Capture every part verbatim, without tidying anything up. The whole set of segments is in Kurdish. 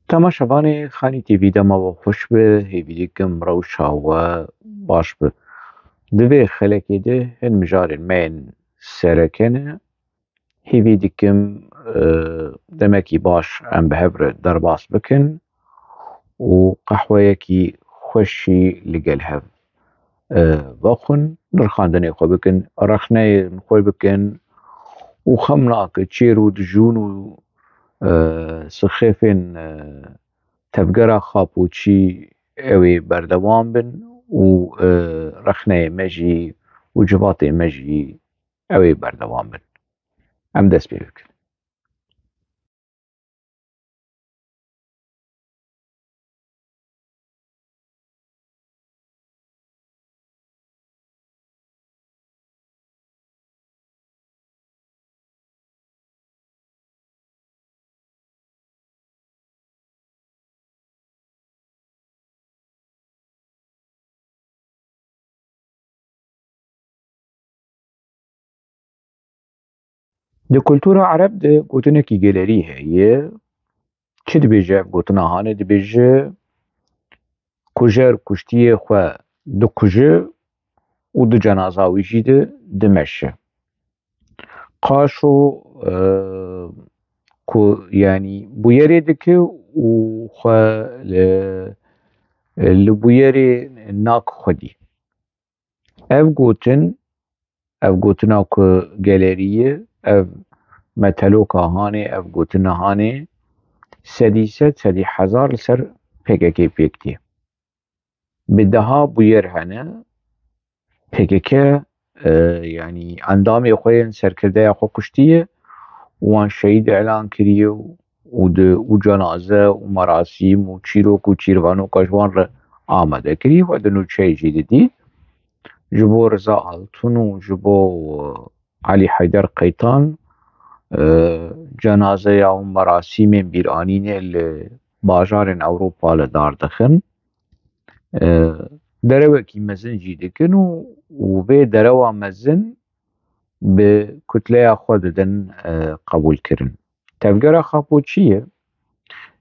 Temaşevanê Xanî T V, dema we xweş be, hêvî dikim rewşa we baş be. Di vê xelekê de hin mijarên me yên sereke ne. Hêvî dikim, e, demekî baş em bi hev re derbas bikin û qehweyekî xweş jî li gel hev, e, vexwin, nirxandinê xwe bikin, rexneyên xwe bikin û xem nake çêr û dijûn û, e, sixêfên, e, tevgera xapûçî ew ê berdewam bin û, e, rexneyê me jî û civatê me jî ew ê berdewam bin. Em dest pê bikin. Di kultura ereb de gotinekî gelerî heye. Çi dibêje ev gotina hanê? Dibêje, kujer kuştiyê xwe dikuje û di cenaza wî jî di dimeşe. Qaşo, e, ku, yanî, bûyerê dike û xwe li, li bûyerê nak xwedî. Ev gotin, ev gotina ku gelerî ye, ev meteloka hanê, ev gotina hanê, sedî sed, sedî hezar li ser P K K pêk tê. Bi deha bûyer hene, P K K, e, yanî endamê xwe yên serkirdeya xwe kuştiye, wan şehîd îlan kiriye û, û di, û cenaze û merasîm û çîrok û çîrvanoka ji wan re amade kirî, we di nûçeyê jî didî. Ji bo Riza Altun û ji bo, e, Elî Heyder Qeytan, e, cenazeya û merasîmên bîranînê li bajarên Ewropa li dar dixin. E, derewekî mezin jî dikin û, û vê derewa mezin bi kutleya xwe didin, e, qebûlkirin. Tevgera Xapo çi ye?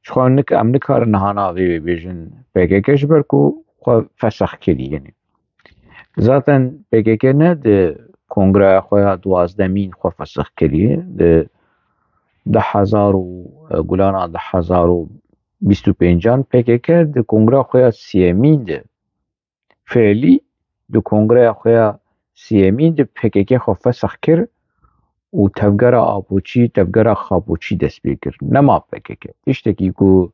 Jixwe nik-, em nikarin niha navê wê bêjin P K K, ji ber ku xwe fesex kiriye. Zaten P K K ne di kongreya xwe ya duwazdemîn xwe fesex kiriye. Di du hezar û, e, gulana du hezar û bîst û pêncan P K K di kongreya xwe ya siyemîn de, fiilî di kongreya xwe ya siyemîn de P K K xwe fesex kir û tevgera Apoçî, tevgera Xapoçî dest pê kir. Nema P K K. Tiştekî ku,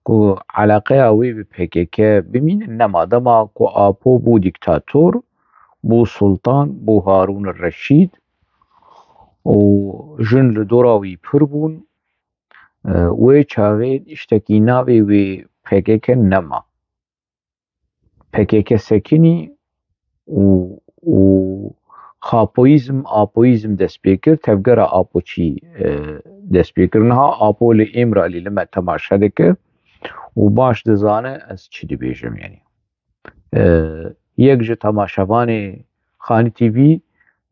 ku eleqeya wê bi P K K bimîne nema. Dema ku Apo bû dîktator, bû sultan, bû Harûn Reşîd û jin li dora wî pir bûn. E, wê çaxê tiştekî navê wê P K K nema. P K K sekinî û, û xapoyîzm, apoyîzm dest pê kir, tevgera Apoçî, e, dest pê kir. Niha Apo li Îmralî li me temaşe dike û baş dizane ez çi dibêjim, yanî. E, yek ji temaşevanê Xanî T V,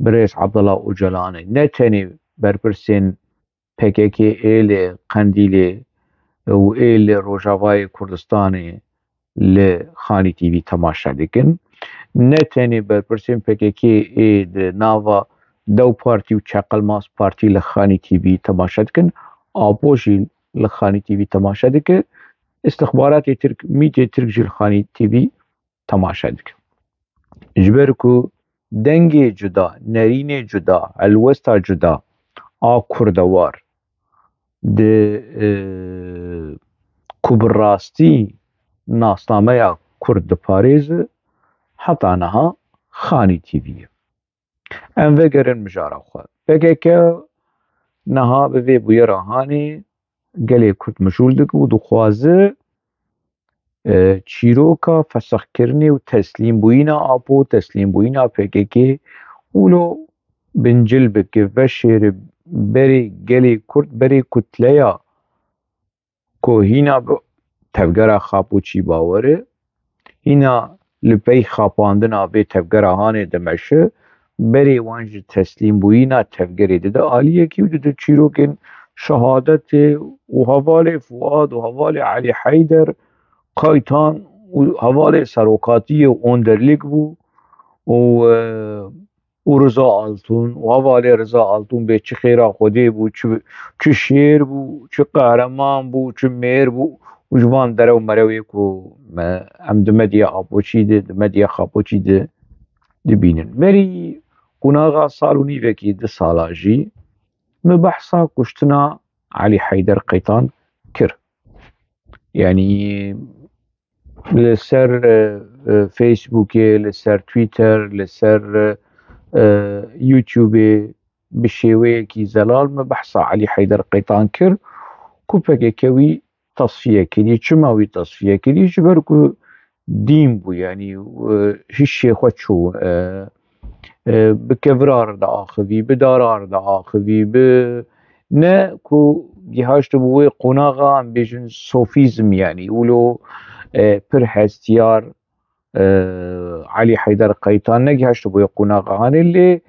birêz Abdullah Ocalan e. Ne tenê berpirsên P K K ê li Qendîlê û ê li Rojavayê Kurdistanê li Xanî T V temaşe dikin. Ne tenê berpirsên P K K ê di nava Dew Partî û Çeqelmaz Partî li Xanî T V temaşe dikin, Apo jî li Xanî T V temaşe dike. Îstixbaratê Tirk, mîtê Tirk jî li Xanî T V temaşe dikin. Ji ber ku dengê cuda, nerînê cuda, helwesta cuda a kurdewar di, e, ku bi rastî nasnameya kurd diparêze, heta niha Xanî T V ye. Em vegerin mijara xwe. P K K niha bi vê bûyera hanê gelê Kurd mijûl dike û dixwaze, e, çîroka fesixkirinê û teslîmbûyîna Apo, teslîmbûyîna P K K wilo bincil bike, veşêre berê gelê Kurd, berê kutleya ku hîna bi tevgera Xapoçî bawer e, hîna li pey xapandina vê tevgera hanê dimeşe, berê wan ji teslîmbûyîna tevgerê dide aliyekî û dide çîrokên şehadetê û hevalê Fuad û hevalê Elî Heyder Qaytan û hevalê serokatiyê û Onderlîk bû û, e, û Riza Altun û hevalê Riza Altun bê çi xêra Xwedê bû, çi, çi şêr bû, çi qehreman bû, çi mêr bû û ji van derew merewê ku me, em di medya Apoçî de, di medya Xapoçî de dibînin. Berî qonaxa sal û nîvekî, du sala jî, min behsa kuştina Elî Heyder Qeytan kir. Yanî li ser, e, e, Facebookê, li ser Twitter, li ser, e, e, YouTubeê bi şêweyekî zelal min behsa Elî Heyder Qeytan kir ku P K K wî tasfiye kirî. Çima wî tasfiye kirî? Ji ber ku dîn bû, yanî, e, hişê xwe çû, e, e, bi kevira re diaxivî, bi dara re diaxivî, bi ne ku gihaştibû wê qonaxa, em bêjin, sofîzm, yanî wilo, e, pir hestiyar, e, Elî Heyder Qeytan negihaştibû wê qonaxa hanê, lê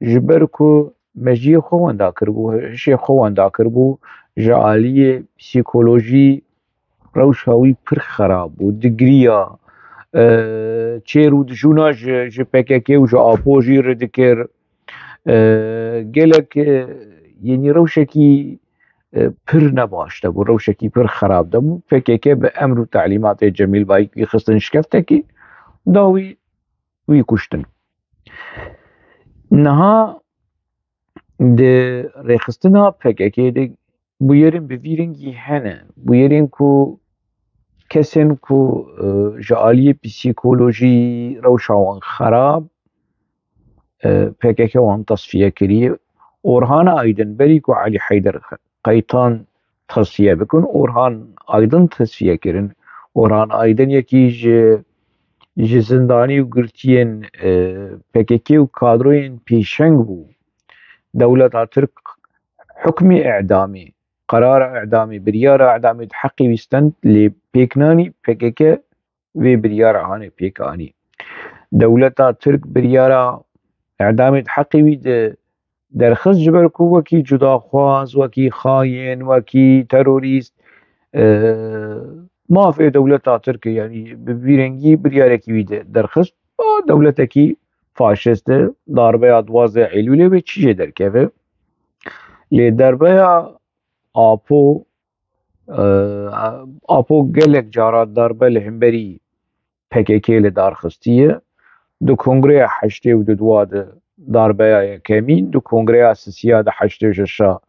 ji ber ku mejiyê xwe wenda kiribû, hişê xwe wenda kiribû, ji aliyê psîkolojî rewşa wî pir xerab bû, digiriya, e, çêr û dijûna ji, ji P K K û ji Apo jî re dikir. E, gelek, e, yenî rewşekî, e, pir nebaş de bû, rewşekî pir xerab de bû. P K K bi emr û telîmatê Cemîl Bayik wî xistin şikeftekî, da wî, wî kuştin. Niha di rêxistina P K K de bûyerên bi vî rengî hene. Bûyerên ku kesên ku, e, ji aliyê psîkolojî rewşa wan xerab, e, P K K wan tasfiye kiriye. Orhan Aydin, berî ku Elî Heyder Qeytan tasfiye bikin, Orhan Aydin tasfiye kirin. Orhan Aydin yekî ji, ji zindanî û girtiyên, e, P K K û kadroyên pêşeng bû. Dewleta Tirk hukmê îdamê, qerara îdamê, biryara îdamê di heqê wî stend, lê pêk nanî, P K K vê biryara hanê pêk anî. Dewleta Tirk biryara îdamê di heqê wî de derxist, ji ber ku wekî cudaxwaz, wekî xayên, wekî terorîst, e, mafê dewleta Tirk e, yanî bi vî rengî biryarekî wî de derxist. O dewletekî faşist e, darbeya duwazdeh Eylûlê wê çi jê derkeve? Lê darbeya Apo, e, Apo gelek cara darbe li hemberî P K K li dar xistiye. Di kongreya heştê û dua de darbeya yekemîn, di kongreya sisiya de heştê û şeşa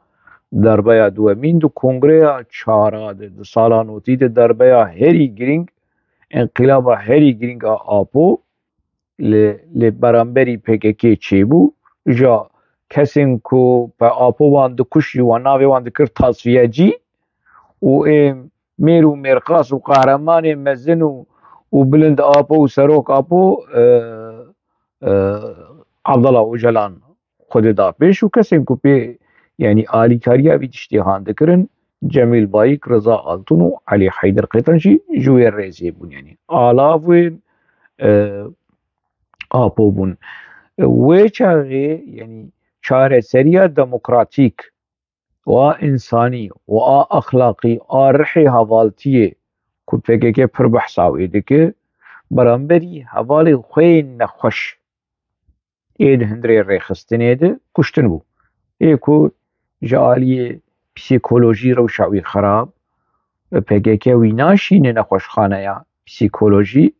darbeya duwemîn, di kongreya çara de, di sala notî de darbeya herî girîng, înqilaba herî girîng a Apo li, li beramberî P K K çêbû. Ja kesên ku pe Apo wan dikuşî, wan navê wan dikir tasfiyecî û ê mêr û mêrqas û qehremanê mezin û, û bilind Apo û serok Apo, e, e, Abdullah Ocalan Xwedê da pêş û kesên ku pê, yanî alîkariya vî tiştê han dikirin, Cemîl Bayik, Riza Altun û Elî Heyder Qeytan jî ji wê rêzê bûn. Yanî alav wê, e, Apo bûn. Wê çaxê, yanî çareseriya demokratîk û a însanî û a exlaqî, a rihê hevaltiyê ku P K K pir behsa wê dike, beramberî hevalên xwe yên nexweş ê di hundirê rêxistinê de kuştin bû. Ê ku ji aliyê psîkolojî rewşa wî xerab, P K K wî naşîne nexweşxaneya psîkolojî,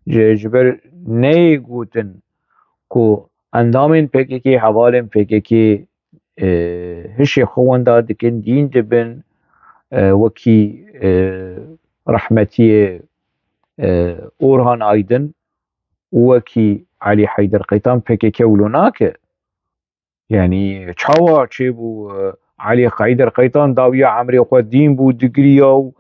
ji, ji ber neyê gotin ku endamên P K K, hevalên P K K, e, hişê xwe wenda dikin, dîn dibin, e, wekî, e, rehmetiyê, e, Orhan Aydin û wekî Elî Heyder Qeytan P K K wilo nake. Yanî çawa çêbû, e, Elî Heyder Qeytan dawiya emrê xwe dîn bû, digiriya û,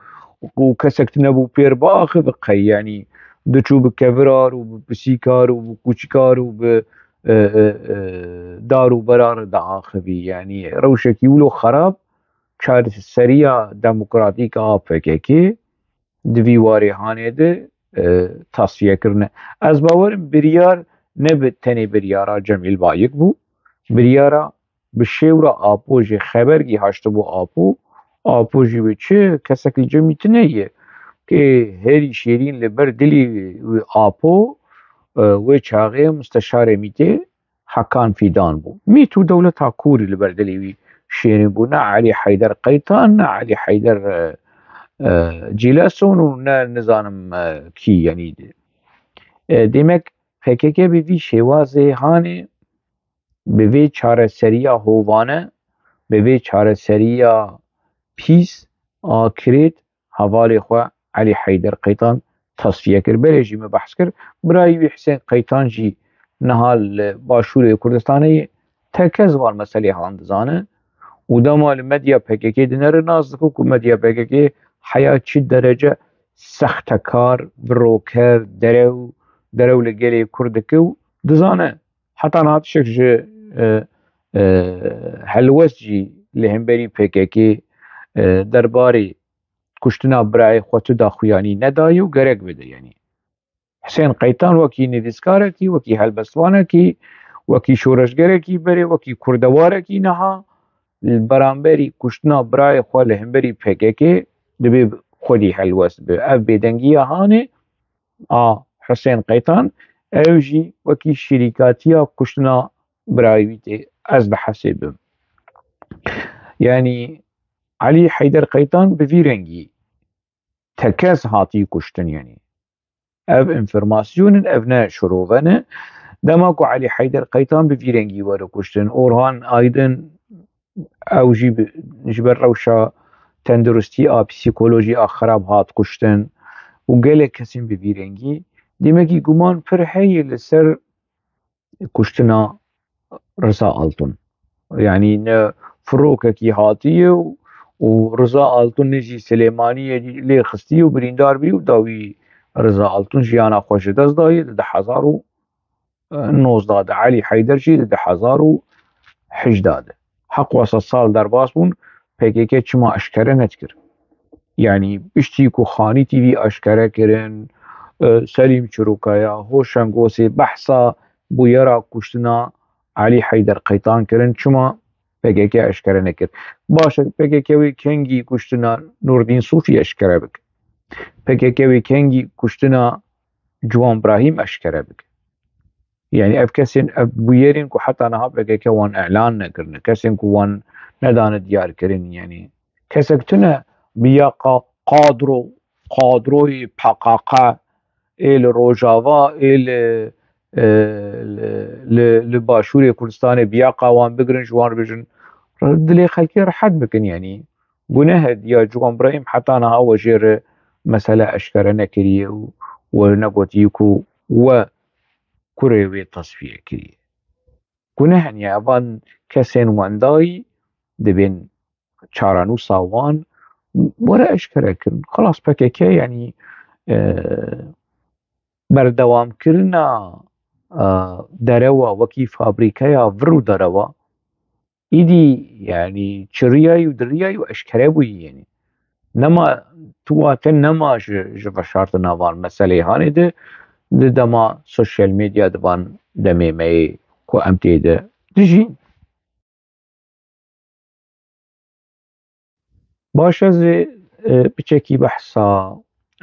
û kesek tune bû pêr biaxive qey, yanî diçû bi kevirar û bi pisîkar û bi kûçikar û bi, e, e, e, dar û berar diaxivî. Yanî rewşekî wilo xerab, çareseriya demokratîk a P K K di vî warê hanê de, e, tasfiye kirine. Ez bawerim biryar ne bi tenê biryara Cemîl Bayik bû, biryara bi şêwra Apo jî xeber gî haştibû Apo. Apo jî wê çi kesek li cemî tune ye. Kê herî şêrîn li ber dilê wî Apo, e, wê çaxê musteşarê Mîtê Hakan Fîdan bû. Mît û dewleta Kûrî li ber dilê wî şêrîn bû. Ne Elî Heyder Qeytan, ne Elî Heyder, e, e, Cîleson û ne nizanim, e, kî, yanî, e, demek P K K bi vî şêwazê hanê, bi vê çareseriya hovane, bi vê çareseriya pîs a kirêt, hevalê xwe Elî Heyder Qeytan tasfiye kir. Berê jî me behs kir, birayê wî Hisên Qeytan jî niha li Başûrê Kurdistanê ye, tekez van meselê han dizane û dema li medya P K K dinere nas dike ku medya P K K heya çi derece sextekar, viroker, derew, derew li gelê Kurd dike û dizane. Heta niha tiştek ji, e, e, helwest jî li hemberî P K K, e, derbarê kuştina birayê xwe tu daxuyanî nedayî û gerek bide, yanî. Hisên Qeytan wekî nivîskarekî, wekî helbestvanekî, wekî şoreşgerekî berê, wekî kurdewarekî niha li beramberî kuştina birayê xwe li hemberî P K K dibê xwedî helwest be. Ev bêdengiya hanê a Hisên Qeytan, ew jî wekî şirîkatiya kuştina birayê wî tê ez dihesibim. Yanî Elî Heyder Qeytan bi vî rengî tekez hatî kuştin, yanî. Ev înformasyonin, ev ne şirove ne. Dema ku Elî Heyder Qeytan bi vî rengî were kuştin, Orhan Aydin, ew jî bi, ji ber rewşa tenduristî a psîkolojî a xerab hat kuştin û gelek kesên bi vî rengî. Demekî guman pir heye li ser kuştina Riza Altun. Yanî ne firokekî hatiye û, û Riza Altun ne jî Silêmaniyê lê xistiye û birîndar bî û dawî Riza Altun jiyana xwe ji dest daye di du hezar û nozdeh de. Elî Heyder jî di du hezar û hejda de. Heq wasa sal derbas bûn, P K K çima eşkere nedikir? Yanî piştî ku Xanî T V eşkere kirin, e, Selîm Çirokaya, Hoşengosê behsa bûyera kuştina Elî Heyder Qeytan kirin, çima P K K eşkere nekir? Baş e, P K K wê kengî kuştina Nurdîn Sofî eşkere bike? P K K wê kengî kuştina Ciwan Brahîm eşkere bike? Yanî ev kesên, ev bûyerên ku heta niha P K K wan îlan nekirine, kesên ku wan nedane diyarkirin, yanî kesek tune bi yaqa qadro, qadroyê P K K ê li Rojava, ê li, e, li, li, li Başûrê Kurdistanê bi yaqa wan bigirin, ji wan re bêjin, dilê xelkê rehet bikin, yanî. Guneh e, diya Ciwan Brahîm heta niha we jê re mesele eşkere nekiriye û we negotiye ku we kurê wê tasfiye kiriye. Guneh e, ya van kesên wendayî dibên çarenûsa wan were eşkere kirin. Xelas P K K, yanî, e, berdewamkirina, e, derewa wekî fabrîkeya vir û derewa îdî, yanî, çiriyayî û diriyayî û eşkere bûyî, yanî. Nema, tu wate nema ji, ji veşartina van meseleyê hanê de, di dema sosyal medya, di van demê me yê ku em tê de dijîn. Baş, ez ê, e, piçekî behsa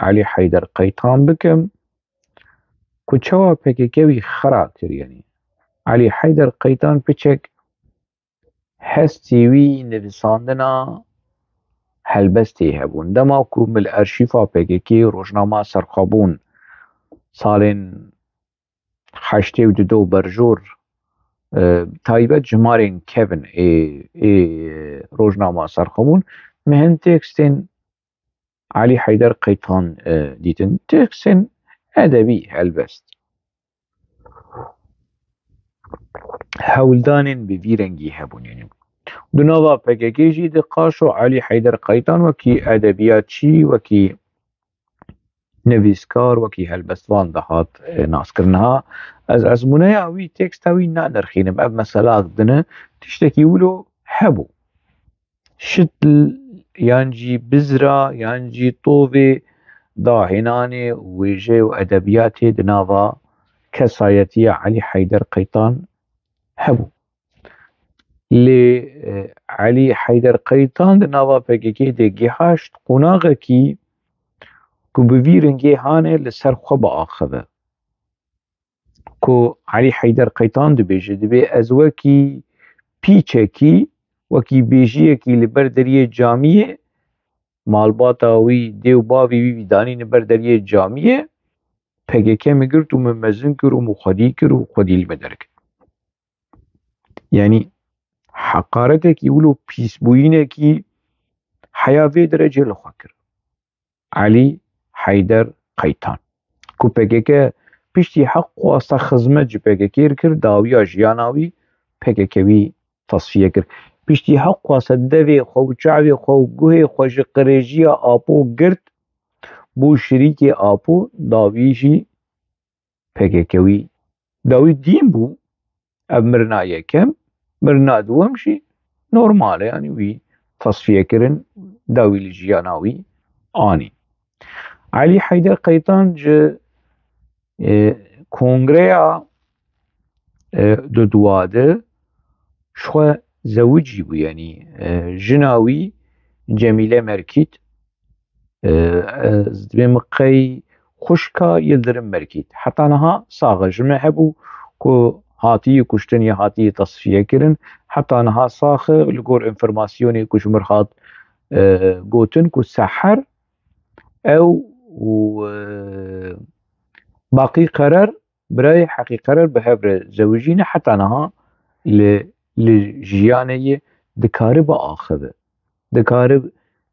Elî Heyder Qeytan bikim ku çawa P K K wî xera kir, yanî. Elî Heyder Qeytan piçek hestî wî nivîsandina helbestê hebûn. Dema ku min li erşîfa P K K rojnama serxwebûn salên heştê û du berjor, e, taybet jimarên kevin ê, ê rojnama serxwebûn, min hin tekstên Elî Heyder Qeytan, e, dîtin. Tekstên edebî helbest. Hewldanên bi vî rengî hebûn, yanî. Di nava P K K jî di qaşo Elî Heyder Qeytan wekî edebiyatçî, wekî nivîskar, wekî helbestvan dihat, e, naskirin. Ha, ez ezmûneya wî, teksta wî nanirxînim. Ev mesela din e, tiştekî wilo hebû. Şit l-, yan jî bizra, yan jî tovê dahênanê û wêje û edebiyatê di nava kesayetiya Elî Heyder Qeytan hebû. Lê e, Elî Heyder Qeytan di nava P K K de gihaşt qonaxekî ku bi vî ringê hane li ser xwe biaxive. Ku Elî Heyder Qeytan dibêje, dibê ez wekî pîçekî, wekî bêjiyekî li ber deriyê camiyê, malbata wî, dê û bavê wî, wî danîne ber deriyê camiyê, P K K min girt û min mezin kir û min xwedî kir û xwedî li me derket. Yanî heqaretekî wilo pîsbûyînekî heya vê derecê li xwe kir. Elî Heyder Qeytan, ku P K K piştî heq xwasta xizmet ji P K K re kir, dawiya jiyana wî P K K wî tasfiye kir. Piştî heq xwasta devê xwe û çavê xwe û guhê xwe ji qirêjiya Apo girt, bû şirîkê Apo, dawî jî P K K wî dawî dîn bû. Ev mirina yekem, mirina duwem jî normal e, yanî wî tasfiye kirin, dawî li jiyana wî anî. Elî Heyder Qeytan ji e, kongreya e, dudwa de ji xwe zewicî bû, yanî e, jina wî Cemîle Merkît, e, ez dibêm qey xwişka Yildirim Merkît. Heta niha sax e, ji me hebû ku hatiye kuştin ya hatiye tasfiye kirin. Heta niha sax e, li gor informasyonê ku ji mir hat e, gotin ku seher ew û e, Baqî Qerer, birayê Heqî Qerer bi hev re zewijîne, heta niha li, li jiyanê yê dikare biaxive. Dikare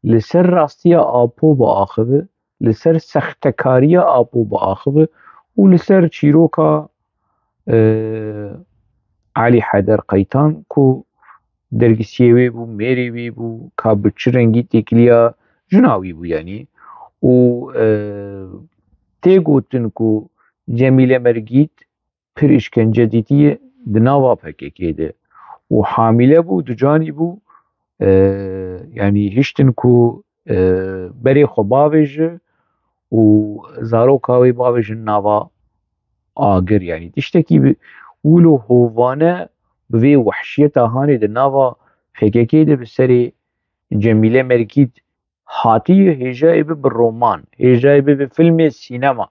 li ser rastiya Apo biaxive, li ser sextekariya Apo biaxive û li ser çîroka e, Elî Heyder Qeytan ku dergisiyê wê bû, mêrê wê bû, ka bi çi rengî têkiliya jina wî bû, yanî. Û e, tê gotin ku Cemîle Mergît pir îşkence dîtiye di nava P K K de û hamîle bû, ducanî bû, e, yanî hiştin ku e, berê xwe bavêje û zaroka wê bavêjin nava agir. Yanî tiştekî bi wilo hovane bi vê wehşiyeta hanê di nava P K K de bi serê Cemîle Mergît hatiye, hêjayê bi bi roman, hêjayê bi bi filmê sînema.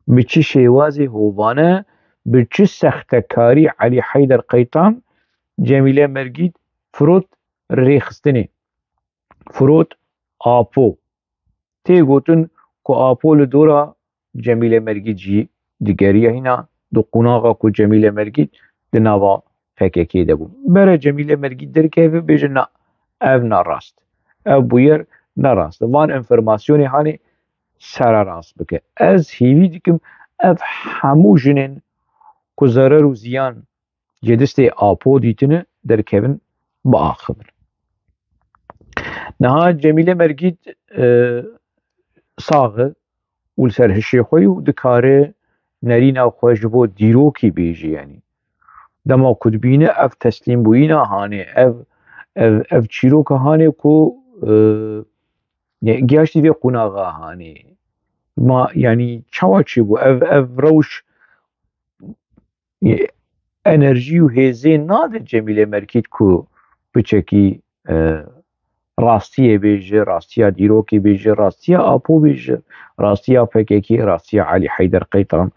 Bi çi şêwazê hovane, bi çi sextekarî Elî Heyder Qeytan Cemîle Mergît firot rêxistinê, firot Apo. Tê gotin ku Apo li dora Cemîle Mergît jî digeriya hîna di qonaxa ku Cemîle Mergît di nava P K K de bû. Bere Cemîle Mergît derkeve bêje na, ev narast. Ev bûyer nerast. Van informasyonê hanê sererast bike. Ez hêvî dikim ev hemû jinên ku zerer û ziyan ji destê Apo dîtine derkevin biaxivin. Niha Cemîle Mergît e, sax e û li ser hişê xwe ye û dikare nerîna xwe ji bo dîrokî bêje, yanî. Dema ku dibîne ev teslîmbûyîna hanê, ev, ev, ev çîroka hanê ku e, ye-, gihaştî vê qonaxa hanê. Ma, yanî çawa çêbû? Ev, ev rewş, e, enerjî û hêzê nade Cemîlê Merkît ku piçekî, e, rastiyê bêje, rastiya dîrokê bêje, rastiya Apo bêje, rastiya P K K, rastiya Elî Heyder Qeytan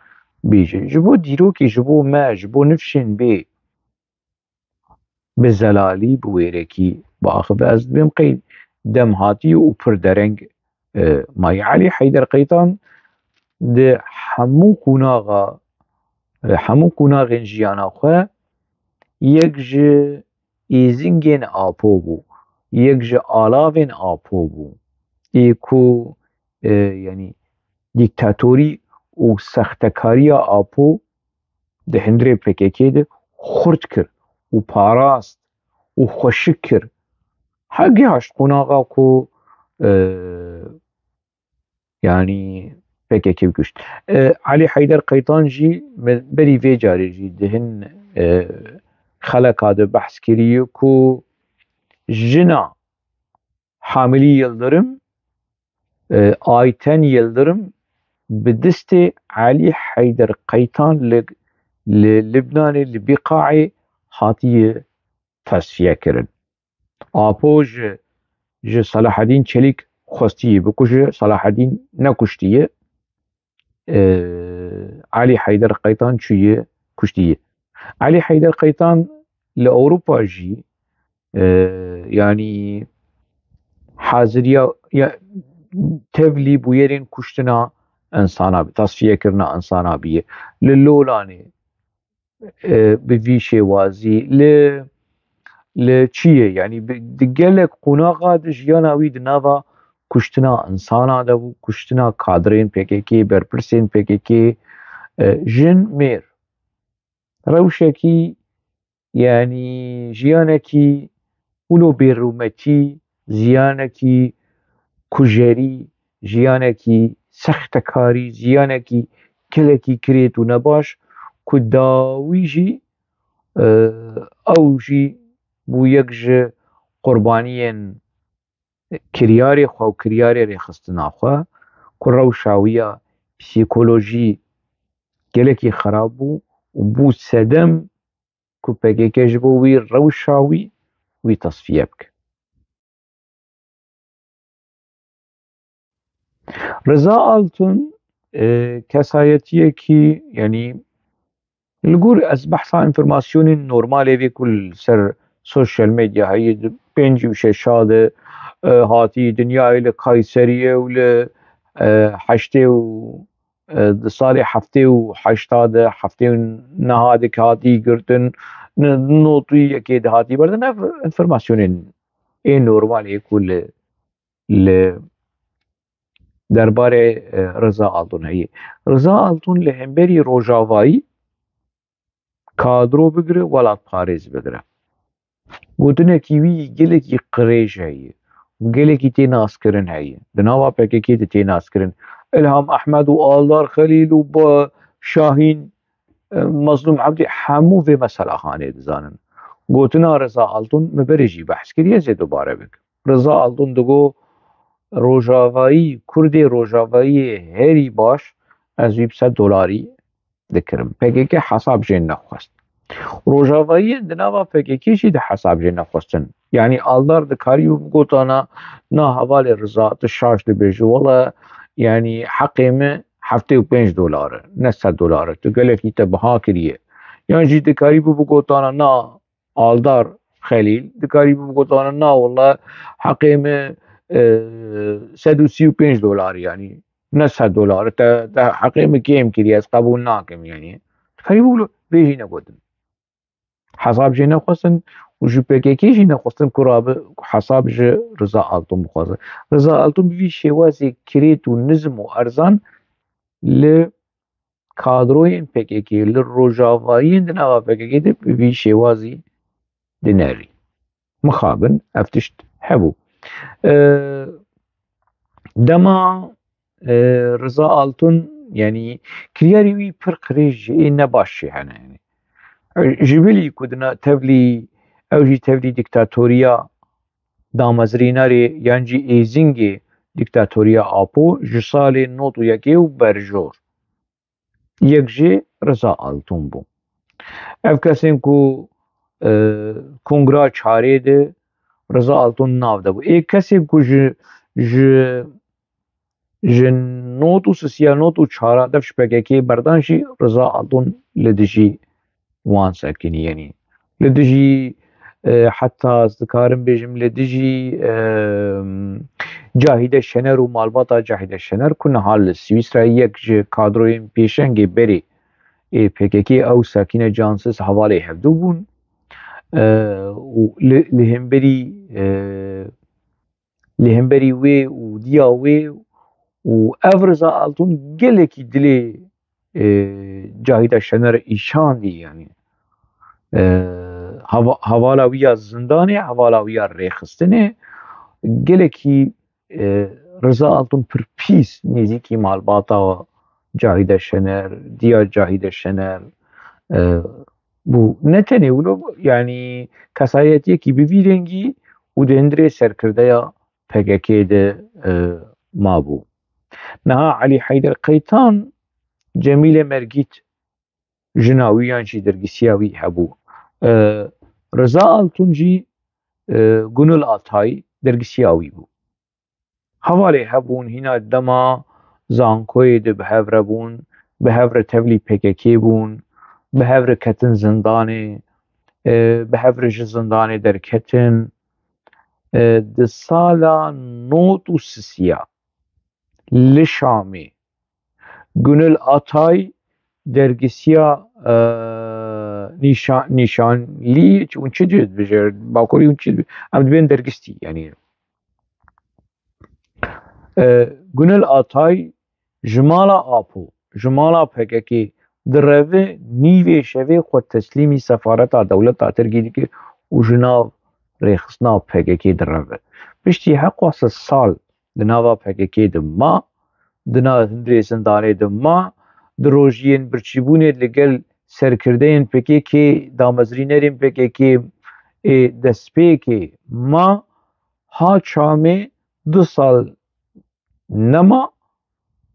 bêje. Ji bo dîrokê, ji bo me, ji bo nifşên bê bi zelalî, bi wêrekî biaxive. Ez dibêm qey dem hatiye û pir dereng, e, maye. Elî Heyder Qeytan di hemû qonaxa, e, hemû qonaxên jiyana xwe yek ji êzingên Apo bû, yek ji alavên Apo bû. Ê ku, e, yanî dîktatorî û sextekariya Apo di hundirê P K K de xurt kir û parast û xweşik kir. Her gihaşt qonaxa ku, e, yanî P K K kuşt. E, Elî Heyder Qeytan jî me berî vê carê jî di hin, e, xeleka de behs kiriye ku jina Hamilî Yildirim, e, Ayten Yildirim bi destê Elî Heyder Qeytan li, li Libnanê, li Bîqaê hatiye tesfiye kirin. Apo ji, ji Selahedîn Çelîk xwestiye bikuje, Selahedîn nekuştiye. E, Elî Heyder Qeytan çûye kuştiye. Elî Heyder Qeytan li Ewropa jî, e, yanî haziriya, ya, tevlî bûyerên kuştina insana, tasfiyekirina insana bûye. Li Lolanê, e, bi vî şêwazî, li, li çiyê, yanî bi, di gelek qonaxa di jiyana wî di nava kuştina insana de bû, kuştina kadrên P K K, berpirsên P K K, e, jin, mêr. Rewşekî, yanî jiyanekî wilo bêrûmetî, jiyanekî kujerî, jiyanekî sextekarî, jiyanekî gelekî kirêt û nebaş, ku dawî jî, e, ew jî bû yek ji qurbaniyên kiryarê xwe û kiryarê rêxistina xwe, ku rewşa wî ya psîkolojî gelekî xerab bû û bû sedem ku P K K ji bo wî rewşa wî, wî tasfiye bike. Riza Altun, e, kesayetiyekî, yanî li gor ez behsa înformasyonên normalê vê ku li ser sosyal medya heye, di pêncî û şeşa de, e, hatî dinyayê, li Kayseriyê û li, e, heştê û, e, di salê heftê û heşta de, heftê û neha de hatî girtin, ni-, notî yekê de hatî berdin. Ev înformasyonên ê normalê ku li, li derbarê, e, Riza Altun heye. Riza Altun li hemberî Rojavayî kadro bigire, welatparêz bigire. Gotinekî wî gelekî qirêj heye û gelekî tê naskirin heye. Di nava P K K de tê naskirin. Îlham Ehmed û Aldar Xelîl û ba Şahîn, e, Mazlûm Ebdî hemû vê meselaxanê dizanin. Gotina Riza Altun min berê jî behs kiriye, ez ê dubare bikim. Riza Altun digo, Rojavayî, Kurdê Rojavayiyê herî baş, ez wî bi sed dolarî dikirim. P K K hesab jê nexwest. Rojavayiyên di nava P K K jî di hesab jê nexwestin. Yanî Aldar dikarî bû bigotana, na hevalê Riza, tu şaş dibêjî, wele, yanî heqê min heftê û pênc dolar e, ne sed dolar e, tu gelekî te biha kiriye. Yan jî dikarî bû bigotana, na Aldar Xelîl, dikarî bû bigotana, na wele heqê min, e, sed û sî û pênc dolar, yanî ne sed dolar, te, te heqê min kêm kiriye, ez qebûl nakim, yanî. Dikarî bû vê jî negotin. Hesab jê nexwestin û ji P K K jî nexwestin ku rabe hesab ji Riza Altun bixwaze. Riza Altun bi vî şêwazê kirêt û nizm û erzan li kadroyên P K K, li rojavayiyên di nava P K K de bi vî şêwazî dinerî. Mixabin ev tişt hebû. E, dema, e, Riza Altun, yanî kiryarî wî pir qirêj ê nebaş jî hene, yanî. E, ji bilî ku dina tevlî ew jî tevlî dîktatoriya damezrînerê yan jî êzingê dîktatoriya Apo ji salê nod û yekê û berjor. Yek jê Riza Altun bû. Ev kesên ku, e, kongra çarê de Riza Altun nav de bû. Ê kesên ku ji, ji, ji nod û sisiya nod û çara dev ji P K K berdan jî Riza Altun li dijî wan sekinî, yanî li dijî, e, heta ez dikarim bêjim, li dijî, e, Cahîde Şener û malbata Cahîde Şener ku niha li Swîsrayê yek ji kadroyên pêşengê berê ê P K K ew Sakîne Cansiz hevalê hevdû bûn. E, û li, li hemberî, e, li hemberî wê û diya wê û ev Riza Altun gelekî dilê, e, Cahîda Şener îşandî, yanî, e, hava-, hevala wî ya zindanê, hevala wî ya rêxistinê gelekî, e, Riza Altun pir pîs nêzîkî malbata Cahîda Şener, diya Cahîda Şener, e, bû. Ne tenê wilo, yanî kesayetiyekî bi vî rengî û di hundirê serkirdeya P K K de, e, mabû. Niha Elî Heyder Qeytan, Cemîle Mergît, jina wî yan jî dergîsiya wî hebû. E, Riza Altun jî, e, Gunul Atay dergisiya wî bû. Hevalê hebûn, hîna dema zankoyê de bi hev re bûn, bi hev re tevlî P K K bûn, bi hev re ketin zindanê, e, bi hev re ji zindanê derketin. E, di sala nod û sisiya li Şamê Gunul Atay dergisiya, e, nîşa-, nîşanlî, hûn çi dibêjin? Bakurî hûn çi dibê-, em dibên dergistî, yanî. E, Gunul Atay ji mala Apo, ji mala P K K direve, nîvê şevê xwe teslîmî sefareta dewleta Tirkî dike û ji nav rêxistina P K K direve. Piştî heqwa sed sal di nava P K K de ma, di nav hundirê zindanê de ma, di rojiyên birçîbûnê li gel serkirdeyên P K K, damezrînerên P K K ê destpêkê ma, ha Şamê du sal nema,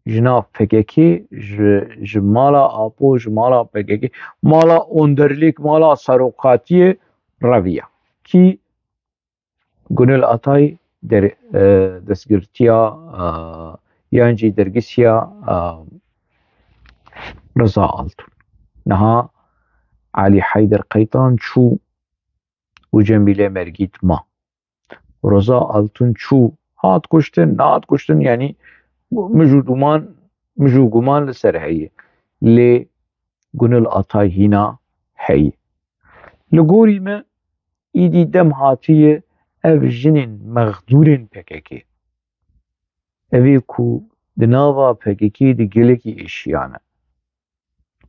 ji nav P K K, ji, ji mala Apo, ji mala P K K, mala Onderlîk, mala serokatiyê reviya. Kî Gunul Atay der-, e, destgirtiya, e, yan jî dergisiya, e, Riza Altun. Niha Elî Heyder Qeytan çû û Cemîle Mergît ma. Riza Altun çû, hat kuştin, nehat kuştin, yanî mij û duman, mij û guman li ser heye. Lê Gunul Atay hîna heye. Li gorî me, îdî dem hatiye ev jinên mexdûrên P K K. Evê ku di nava P K K de gelekî êşiyane.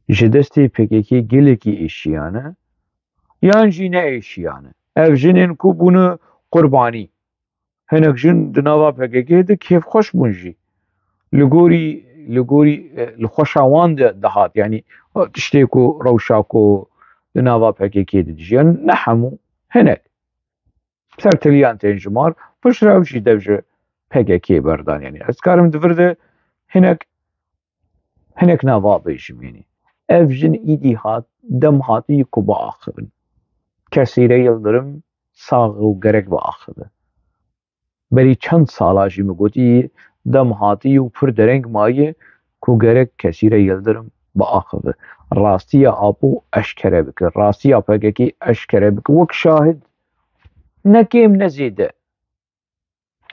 Ji destê P K K gelekî êşiyane, yan jî ne êşiyane. Ev jinên ku bûne qurbanî. Hinek jin di nava P K K de kêfxweş bûn jî. Li gorî, li gorî, e, li xweşa wan de dihat. Yanî, e, tiştê ku rewşa ku di nava P K K de dijiyan, ne hemû, hinek. Sertiliyan tên jimar, piştre ew jî dev ji P K K berdan. Yanî, ez dikarim di vir de hinek, hinek nava bêjim, yanî. Ev jin îdî hat, dem hatî ku biaxivin. Kesîre Yildirim sax û gerek biaxive. Berî çend sala jî min gotî, dem hatî û pir dereng maye ku gerek Kesîre Yildirim biaxive. Rastiya Apo eşkere bike, rastiya P K K eşkere bike. Wek şahid, ne kêm ne zêde.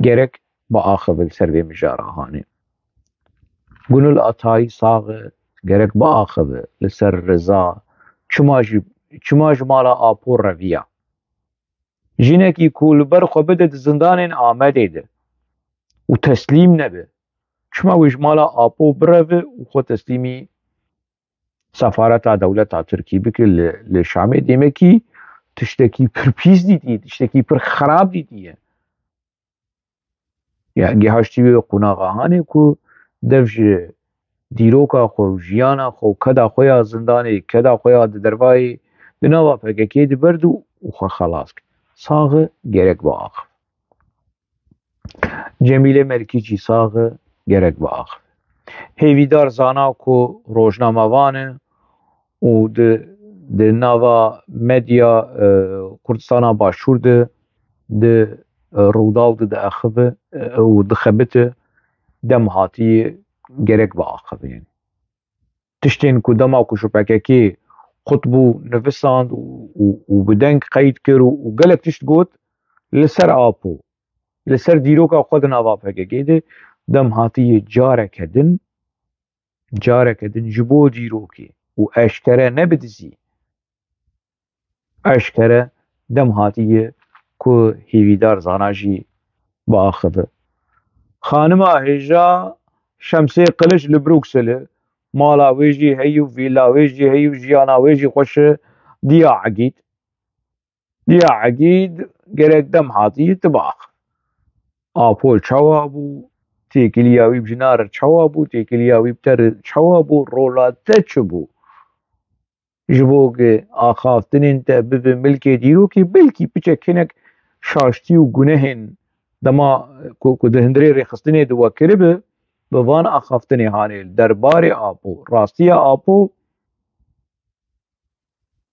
Gerek biaxive li ser vê mijara hanê. Gunul Atayî sax e, gerek biaxive li ser Riza. Çima jî, çima ji mala Apo reviya? Jinekî ku li ber xwe bide di zindanên Amedê de û teslîm nebe, çima wê ji mala Apo bireve û xwe teslîmî sefareta dewleta Tirkî bike li, li Şamê? Demekî tiştekî pir pîs dîtiye, tiştekî pir xerab dîtiye. Ya, gihaştî wê qonaxa hanê ku dev ji dîroka xwe û jiyana xwe û keda xwe ya zindanê, keda xwe ya di dervayê, di nava P K K de berdo û xwe xelas ke. Sax e, gerek biaxive. Cemîle Merkî jî sax e, gerek biaxive. Hêvîdar zana ku rojnamevan e û di, di nava medya, e, Kurdistana Başûr de, di, e, Rûdaw de diaxive, e, û dixebite, dem hatî gerek biaxive. Yanî tiştên ku dema ku ji P K K qut bû, nivisand û, û, û bi deng qeyd kir û, û gelek tişt got, li ser Apo, li ser dîroka xwe di nava P K K de, dem hatiye careke din, careke din ji bo dîrokê û eşkere ne bi dizî, eşkere dem hatiye ku Hêvîdar Zana jî biaxive. Xanima hêja Şemsê Qiliç li Brukselê, mala wê jî heyî û vîla wê jî heyî û jiyana wê jî xweş e, diya egîd. Diya egîd gerek dem hatî tu biax. Apo çawa bû, têkiliya wî bi jina re çawa bû, têkiliya wî bi te re çawa bû, rola te çi bû? Ji bo ku axaftinên te bibe milkê dîrokê, belkî piçek hinek şaştî û gunehên dema ku, ku di hundirê rêxistinê de we kiribe, bi van axaftinê hanê li derbarê Apo, rastiya Apo,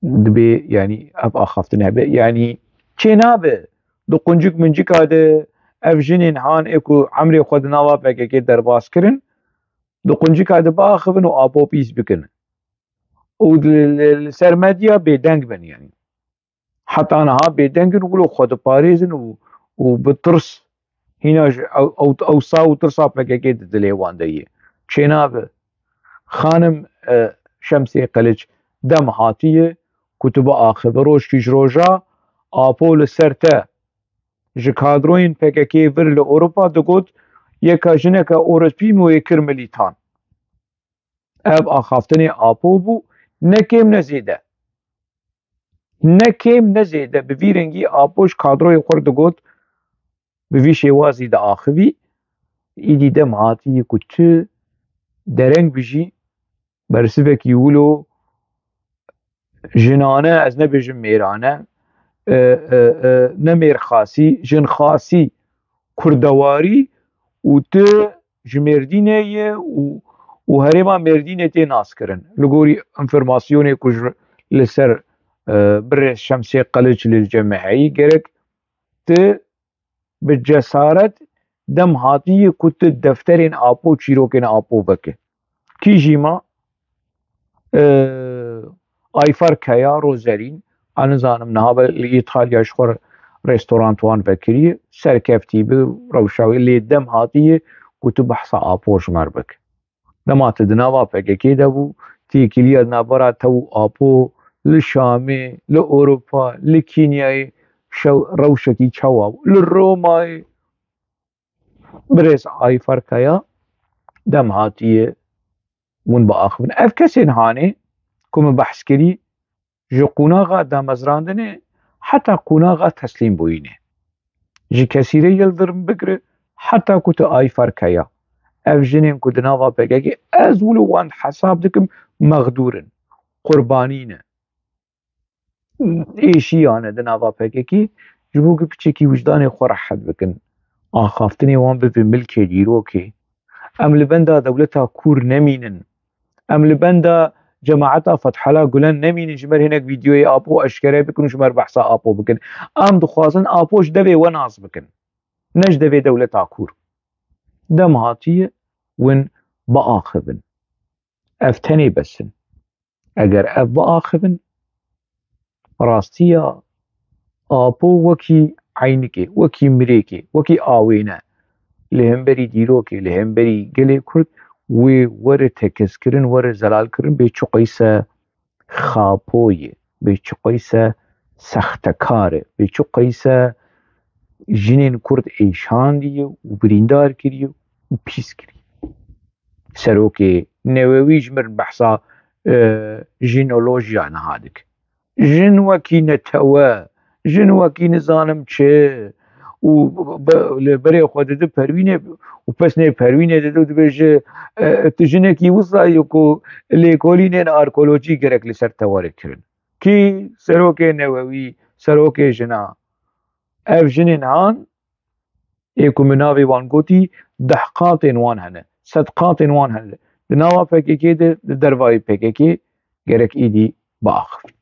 dibê, yanî ev axaftin hebe. Yanî çênabe di quncik mincika de ev jinên han ê ku emrê xwe di nava P K K derbas kirin, di quncika de biaxivin û Apo pîs bikin. Û li, li, li ser medya bêdeng bin, yanî. Heta niha bêdeng in, wilo xwe diparêzin û, û bi tirs hîna ji ew, ew, ewsa û tirsa P K K di dilê wan de ye. Çênabe. Xanim, e, Şemsê Qiliç dem hatiye ku tu biaxive. Rojkî ji roja Apo li ser te ji kadroyên P K K vir li Ewropa digot, yeka jineke Ewropî min wê kir milîtan. Ev axaftinê Apo bû, ne kêm ne zêde. Ne kêm ne zêde. Bi vî rengî Apo ji kadroyê xwe re digot, bi vî şêwazî diaxivî, îdî dem hatiye ku tu dereng bijî, bersivekî wilo jinane, ez nebêjim mêrane, e, e, e, ne mêrxasî, jinxasî, kurdewarî û tu ji Mêrdînê ye û, û herêma Mêrdînê tê naskirin. Li gorî înformasyonê ku ji, li ser, e, birêz Şemsê Qiliç li cem me heyî, gerek tu bi cesaret dem hatiye ku tu defterên Apo, çîrokên Apo veke. Kî jî ma? E, Ayfer Kaya, Rozerîn, a nizanim niha be li Îtalya ji xwe restorant wan vekiriye, serkeftî bi rewşa wê, lê dem hatiye ku tu behsa Apo ji me re bike. Dema tu di nava P K K de bû, têkiliya di navbera te û Apo li Şamê, li Ewropa, li Kenyayê şew rewşekî çawa bû? Li Romayê birêz Ayfer Kaya dem hatiye hûn biaxivin. Ev kesên hanê ku min behs kirî, ji qonaxa damezrandinê heta qonaxa teslîmbûyînê. Ji Kesîrê Yildirim bigire heta ku tu Ayfer Kaya. Ev jinên ku di nava P K K, ez wilo wan hesab dikim, mexdûr in, qurbanî ne. Êşiya ne di nava P K K, ji bo ku piçekî wijdanê xwe rehet bikin. Axaftinê wan bibe milkê dîrokê. Em li benda dewleta kûr nemînin. Em li benda cemaeta Fethullah Gulen nemînin, ji me re hinek vîdeoyê Apo eşkere bikin û ji me re behsa Apo bikin. Em dixwazin Apo ji devê we nas bikin, ne ji devê dewleta kûr. Dem hatiye win biaxivin. Ev tenê bes in. Eger ev biaxivin, rastiya Apo wekî eynikê, wekî mirêkê, wekî awêne li hemberî dîrokê, li hemberî gelê Kurd wê were tekizkirin, were zelalkirin, bê çi qeyse xapo ye, bê çi qeyse sextekar e, bê çi qeyse jinên Kurd êşandiye û birîndar kiriye û pîs kiriye. Serokê Newewî ji mir behsa, e, jînolojiya niha dike. Jin wekî netewe, jin wekî nizanim çi û be-, li berê xwe dide perwînê û pesnê perwînê dide û dibêje, e, tu jinekî wisa yî ku lêkolînên arkeolojî gerek li ser te were kirin. Kî serokê Newewî, serokê jina? Ev jinên han ê ku min navê wan gotî, deh qatên wan hene, sed qatên wan hene. Di nava P K K de, di dervayê P K K gerek êdî biaxivin.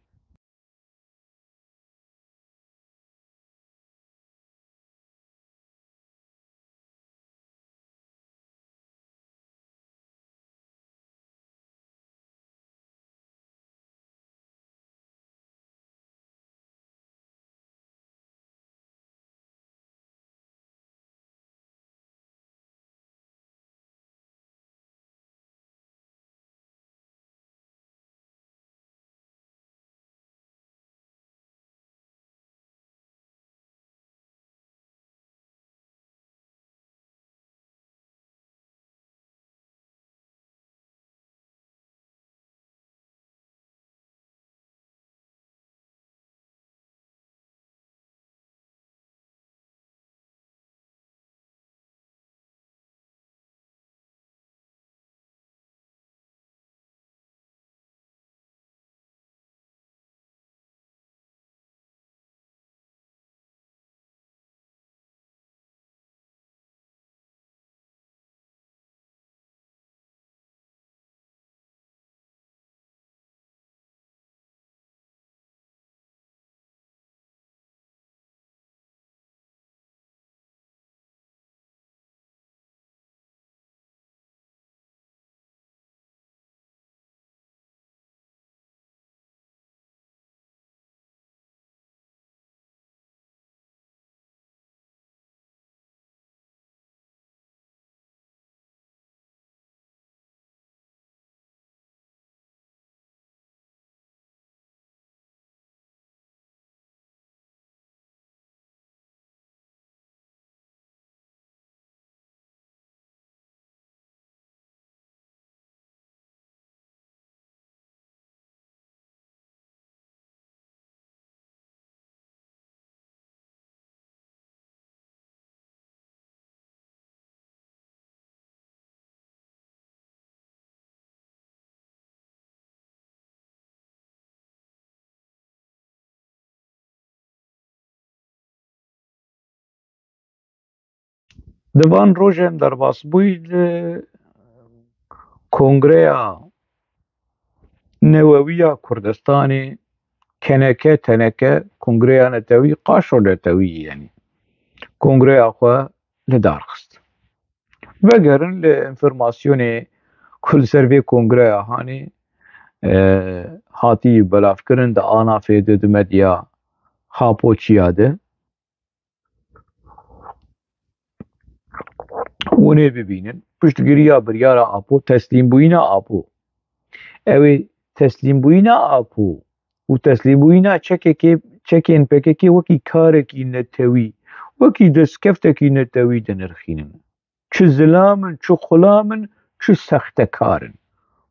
Di van rojên derbasbûyî de Kongreya Newewî ya Kurdistanê, K N K, T N K, Kongreya Netewî, Qaşo Netewî, yanî Kongreya xwe li dar xist. Vegerin li înformasyonê ku li ser vê kongreya hanê, e, hatî belavkirin di ANAFê de, di medya Apo çiya de. Hûn ê bibînin, piştgiriya biryara Apo, teslîmbûyîna Apo. Ew ê teslîmbûyîna Apo û teslîmbûyîna çekekê, çekên P K K wekî karekî netewî, wekî destkeftekî netewî dinirxînin. Çi zilam in, çi xulam in, çi sextekar in.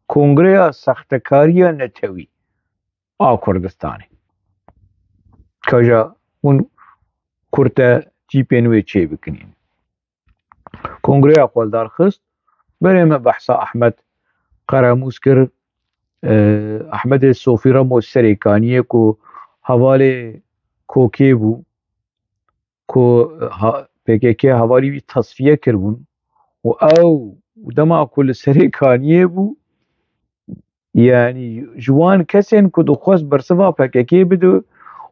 Kongreya Sextekariya Netewî a Kurdistanê. Kaja hûn kurte tîpên wê çêbikin. Kongreya xwe li dar xist, berê me behsa Ahmed Qeramûs kir. E, Ahmedê Sofî Remo Serêkaniyê ku hevalê Kokê bû, ku ha-, P K K hevalî wî tasfiye kiribûn û ew dema ku li Serêkaniyê bû, yanî ji wan kesên ku dixwest bersiva P K K bide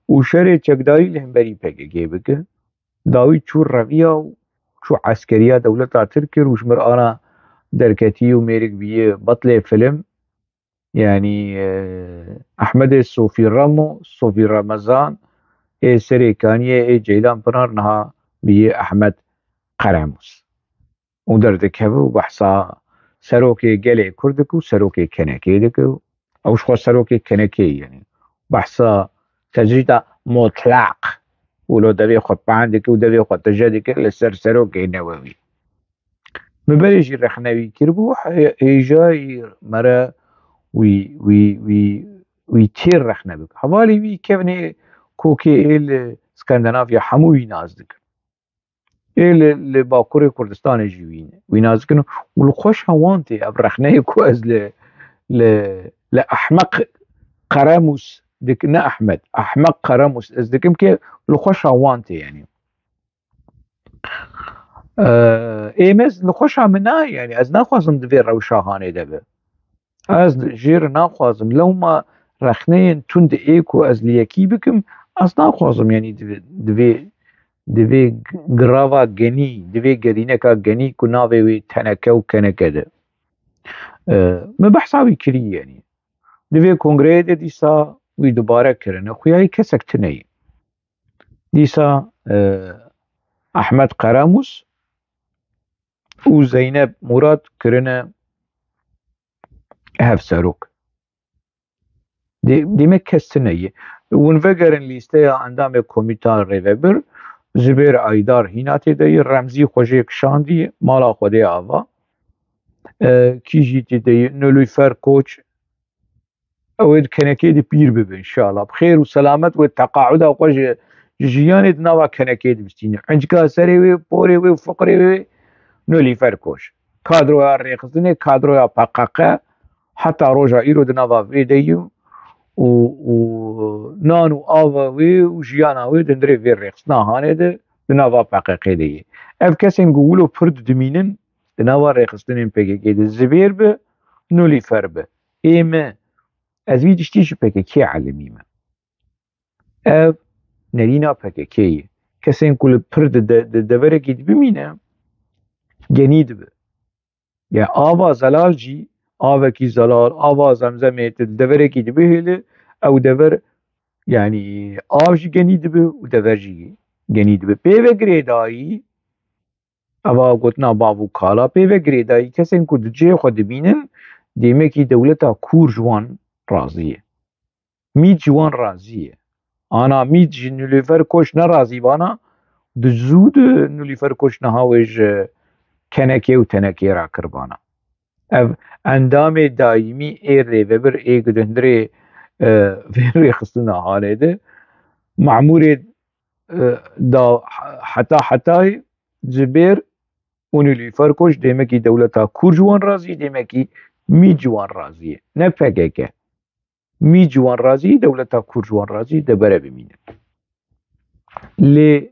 û şerê çekdarî li hemberî P K K bike, dawî çû reviya û çû eskeriya dewleta Tirk kir û ji mir ana derketî û mêrik bûye betlê film. Yanî, e, Ehmedê Sofî Remo, Sofî Remezan, ê Serêkaniyê, ê Ceylan Pinar niha bûye Ehmed Qeremus. Û derdikeve û behsa serokê gelê Kurd dike û serokê K N K dike û ew ji xwe serokê K N K ye, yanî behsa tecrîda mutlaq û lo devê xwe pan dike û devê xwe tije dike li ser serokê Newewî. Min berê jî rexne wî kiribû, he-, hêjayî mere wî, wî, wî, wî têr rexne bike. Hevalê wî kevnê kokê ê li Skandinavya hemû wî nas dikin. Ê li, li Bakurê Kurdistanê jî wî, wî nas dikin û li xweşa wan tê ev rexneyê ku ez li, li, li Ehmeq Qeremus dik-, ne Ehmed, Ehmeq Qeremus ez dikim ki li xweşa wan tê, yanî. Ê, êmez li xweşa min nayê, yanî ez naxwazim di vê rewşa hanê de be. Ez jê re naxwazim. Lewma rexneyên tund ê ku ez li yekî bikim, ez naxwazim, yanî di vê, di vê, di vê girava genî, di vê gerîneka genî ku navê wê teneke û keneke de. Ê, min behsa wî kirî, yanî. Di vê kongreyê de dîsa wî dubare kirine. Xuyayî kesek tune ye. Dîsa, e, Ehmed Qeremus û Zeynep Murat kirine hevserok. Dê-, demek kes tune ye. Hûn vegerin lîsteya endamê komîta rêvebir, Zubêr Aydar hîna tê de ye, Remzî xwe jê kişandî, mala Xwedê ava. E, kî jî tê de ye, Nilûfer Koç, ew ê di kenekê de pîr bibe, înşallah. Bi xêr û selamet wê teqaûda xwe ji, ji jiyanê di nava kenekê de bistîne. Hincika serê wê, porê wê û fiqrê wê, Nilûfer Koç. Kadroya rêxistinê, kadroya P K K, heta roja îro di nava vê de ye û, û nan û ava wê û jiyana wê di hundirê vê rêxistina hanê de di nava P K K de ye. Ev kesên ku wilo pir didimînin di nava rêxistinên P K K de, Zibêr bi, Nilûfer bi. Ê me, ez vî tiştî ji P K K elimî me. Ev nerîna P K K ye. Kesên ku li pir di de-, di deverekî dibimîne, genî dibe. Ya ava zelal jî, avekî zelal, ava zemzemê di deverekî dibihêle, ew dever, yanî av jî genî dibe û dever jî genî dibe. Pê ve girêdayî, eva gotina bav û kala, pê ve girêdayî kesên ku di cihê xwe dibînin, dêmekî dewleta kûr ji wan razî ye. Mît ji wan razî ye. Ana Mît ji Nilûfer Koç nerazî bana, di zû de Nilûfer Koç niha wê ji kenekê û tenekê rakirbana. Ev endamê dayîmî ê rêvebir ê ku di hundirê, e, vê rêxistina hanê de, memûrê, e, da heta hetayê Zibêr û Nilûfer Koç dêmekî dewleta kûr ji wan razî, dêmekî Mît ji wan razî ye. Ne P K K. Mît ji wan razî, dewleta kûr ji wan razî, debere bimînin. Lê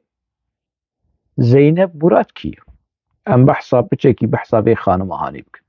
Zeynep Murat kî ye? Em behsa piçekî behsa vê xanima hanê bikin.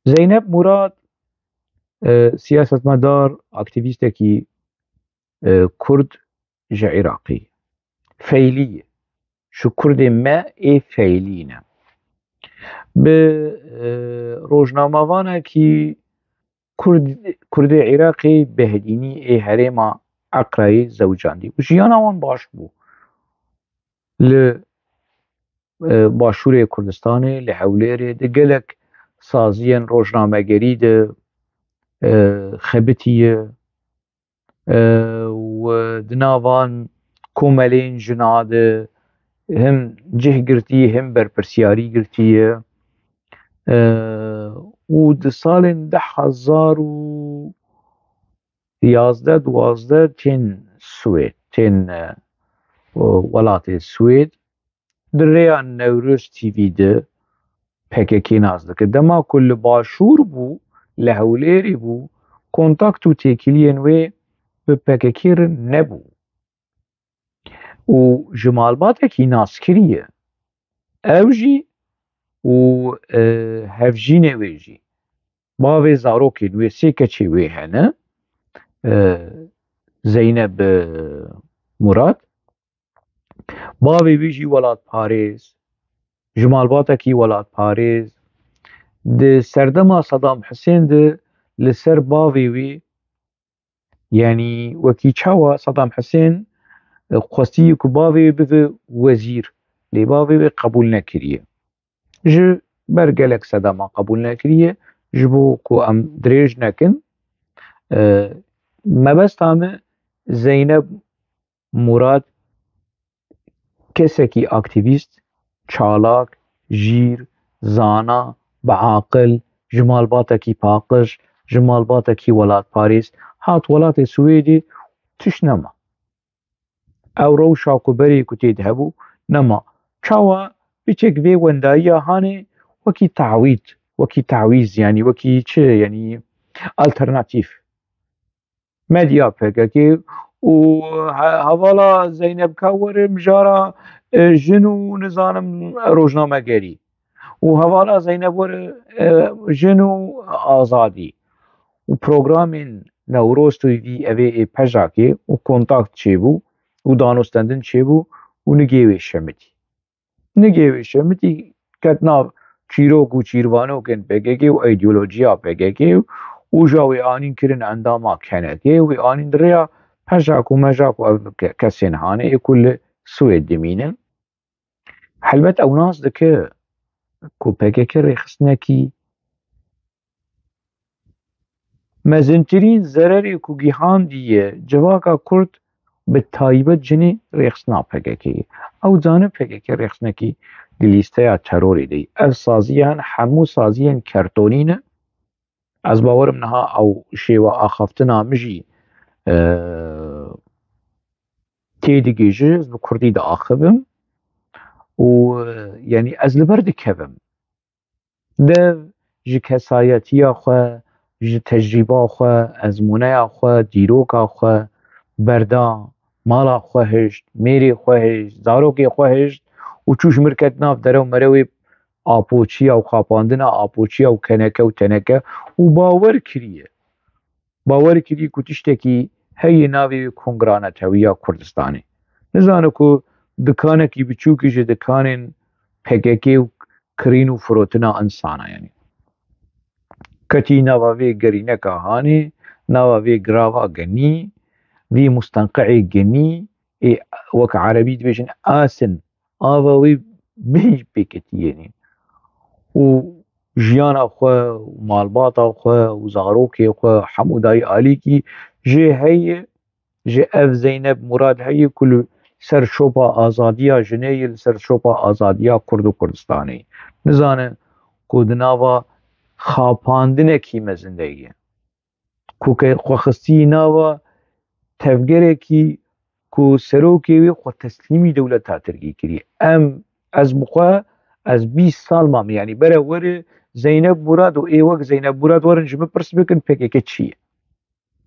Zeynep Murad, e, siyasetmedar, aktîvîstekî, e, Kurd ji Iraqê. Feylî ye. Ji Kurdên me ê Feylî ne. Bi, e, rojnamevanekî Kurd, Kurdê Iraqê Behdînî ê herêma Eqrayê zewicandî û jiyana wan baş bû. Li, e, Başûrê Kurdistanê, li Hewlêrê, di gelek saziyên rojnamegerî de, e, xebitiye, e, û di navan komelên jina de him cih girtiye, him berpirsiyarî girtiye. E, û di salên du hezar û yazdeh duwazdeh tên Swêd, tên, e, welatê Swêd. Di rêya Newroz T V de P K K nas dikir. Dema ku li Başûr bû, li Hewlêrê bû, kontakt û têkiliyên wê bi P K K re nebû. Û ji malbatekî nas kiriye. Ew jî û, e, hevjînê wê jî. Bavê zarokên wê, sê keçê wê hene. E, Zeynep, e, Murad. Bavê wî jî welatparêz, ji malbatekî welatparêz. Di serdema Sedam Hisên de li ser bavê wî, yanî wekî çawa Sedam Hisên, e, xwestiye ku bavê wî bibe wezîr, lê bavê wî qebûl nekiriye. Ji ber gelek sedema qebûl nekiriye, ji bo ku em dirêj nekin, e, mebesta me Zeynep Murad kesekî aktîvîst, çalak, jîr, zana, bi aqil, ji malbatekî paqij, ji malbatekî welatparêz hat welatê Swêdê, tişt nema. Ew rewşa ku berê ku tê de hebû, nema. Çawa piçek vê wendayiya hanê wekî tawît, wekî tawîz, yanî wekî çi, yanî alternatîf. Medya P K K û he-, hevala Zeynep ka were mijara, e, jin û nizanim rojnamegerî. Û hevala Zeynep were, e, jin û azadî. Û programên Newroz T V evê ê pejakê û kontakt çêbû û danûstendin çêbû û nigê wê şemitî. Nigê wê şemitî ket nav çîrok û çîrvanokên P K K û îdeolojiya P K K û, û ja wê anîn kirin endama K N K û wê anîn di rêya pejak û mejak û ev ke-, kesên hanê ê ku li Swêd dimînin. Helbet ew nas dike ku P K K rêxistinekî mezintirîn zererê ku gihandiye civaka Kurd, bi taybet jinê, rêxistina P K K ye. Ew dizane P K K rêxistinekî di lîsteya terorê de ye. Ev saziyan hemû saziyên kertonî ne. Ez bawerim niha ew şêwe axaftina min jî, e, têdigihîje, ez bi kurdî diaxivim û, e, yanî ez li ber dikevim. Dev ji kesayetiya xwe, ji tecrîba xwe, ezmûneya xwe, dîroka xwe berda, mala xwe hişt, mêrê xwe hişt, zarokê xwe hişt û çû ji mir ket nav dere û merewê apoçiya û xapandina apoçiya û keneke û teneke û bawer kiriye. Bawer kirî ku tiştekî heye navê wê Kongra Netewiya Kurdistanê. Nizane ku dikanekî biçûkî ji dikanên P K K û kirîn û firotina insana, yanî ketî nava vê gerîneka hanê, nava vê girava genî, vî mustenqeê genî, ê wek erebî dibêjin asin, ava wî bêj pêketiyê nî. Û jiyana xwe û malbata xwe û zarokê xwe hemû dayî alîkî jê heye, ji ev Zeynep Murad heye ku li ser şopa azadiya jinê ye, li ser şopa azadiya Kurd û Kurdistanê ye. Nizane ku di nava xapandinekî mezin de ye. Ku ke xwe xistî nava tevgerekî ku serokê wê xwe teslîmî dewleta Tirkî kiriye. Em, ez bi xwe, ez bîst sal mam, yanî bere were Zeynep Murad û ê wek Zeynep Murad werin ji min pirs bikin P K K çi ye?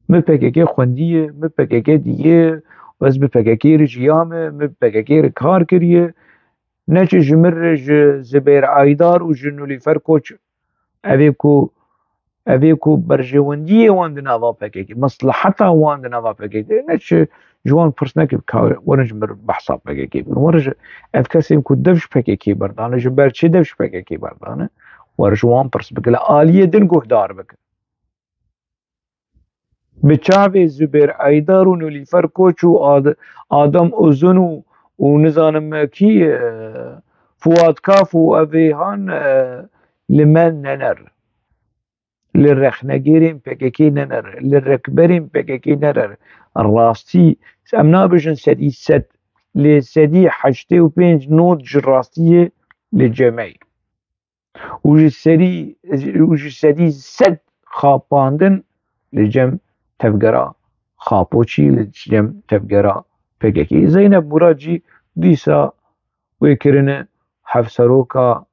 Min P K K xwendiye, min P K K diye, ez bi P K K re jiyame, min P K K re kar kiriye. Neçe ji min re ji Zibêr Aydar û ji Nilûfer Koç, evê ku, evê ku berjewendiyê wan di nava P K K, mesleheta wan di nava P K K, neçe ji wan pirs neke ka werin ji min re behsa P K K bikin. Werin ji ev kesên ku dev ji P K K berdane, ji ber çi dev ji P K K berdane, werin ji wan pirs bikin. Li aliyê din guhdar bikin. Bi çavê Zubêr Eydar û Nilûfer Koç û Ad-, Adem Uzun û, û nizanim kî, e, Fuat Kaf û evê han, e, li me nener. Li rexnegêrên P K K nener. Li rêkberên P K K nener. Rastî, em nabêjin sedî sed, lê sedî heştê û pênc not ji rastiyê li cem me ye. Û ji serî, û ji sedî sed xapandin li cem tevgera Xapoçî, li cem tevgera P K K. Zeynep Murad jî dîsa wê kirine hevseroka